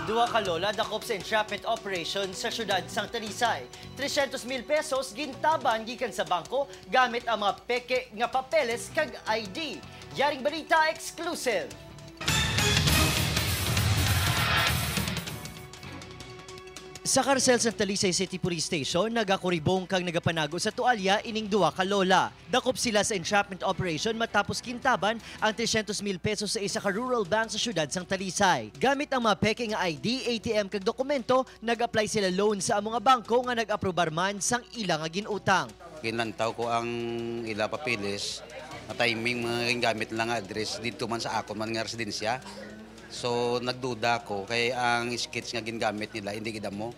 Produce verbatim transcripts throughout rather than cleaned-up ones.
Duha ka lola dakop sa entrapment operation sa siyudad sang Talisay. Trescientos mil pesos gintaban gikan sa bangko gamit ang mga peke nga papeles kag I D. Yaring balita exclusive. Sa karsel sa Talisay City Police Station, nagakuribong kag nagapanago sa tuwalya ining duha ka lola. Dakop sila sa entrapment operation matapos kintaban ang trescientos mil pesos sa isa ka rural bank sa siyudad sang Talisay. Gamit ang mga peke nga I D, A T M kag dokumento, nag-apply sila loan sa amo nga bangko nga nag-aprobar man sang ila nga ginutang. Ginlantaw ko ang ila papeles, nga timing mga gingamit nila nga address didto man sa akon man nga residensya. So, nagduda ako kay ang sketch nga gingamit nila hindi gid amo.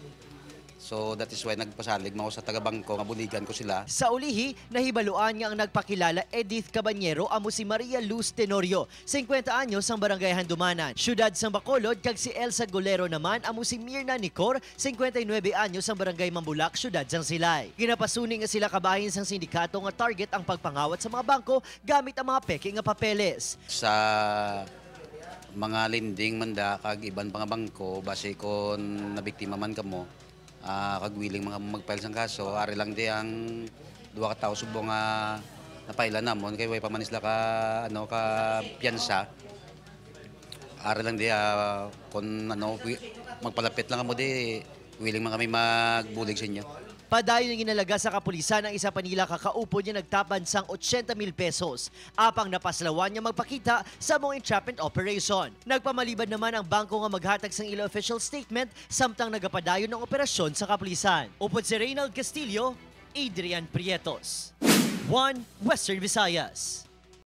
So, that is why nagpasalig man ako sa taga-bangko nga buligan ko sila. Sa ulihi, nahibaluan nga ang nagpakilala Edith Cabanyero amo si Maria Luz Tenorio, singkwenta anyos, sang Barangay Handumanan, siyudad sang Bacolod, kag si Elsa Golero naman amo si Mirna Nicor, singkwenta y nuebe anyos, sang Barangay Mambulak, siyudad sang Silay. Ginapasuni nga sila kabahin sang sindikato nga target ang pagpangawat sa mga bangko gamit ang mga peke nga papeles. Sa mga lending man da kag iban pa nga bangko, basi kon nabiktima man kamo, ah, kag willing mga mag-file sang kaso, ari lang di ang duha ka tawo subong nga na-file namon kay way pa man sila ka, ano, ka piyansa. Ari lang di, ah, kon, ano, wi-, magpalapit lang kamo di, willing man kami magbulig sa inyo. Padayon nga ginalaga sa kapulisan ang isa pa nila ka kaupod nga nagtaban sang ochenta mil pesos, apang napaslawan nga magpakita sa among entrapment operation. Nagpamalibad naman ang bangko nga maghatag sang ila official statement samtang nagapadayon ang operasyon sa kapulisan. Upod si Reynald Castillo, Adrian Prietos, One Western Visayas.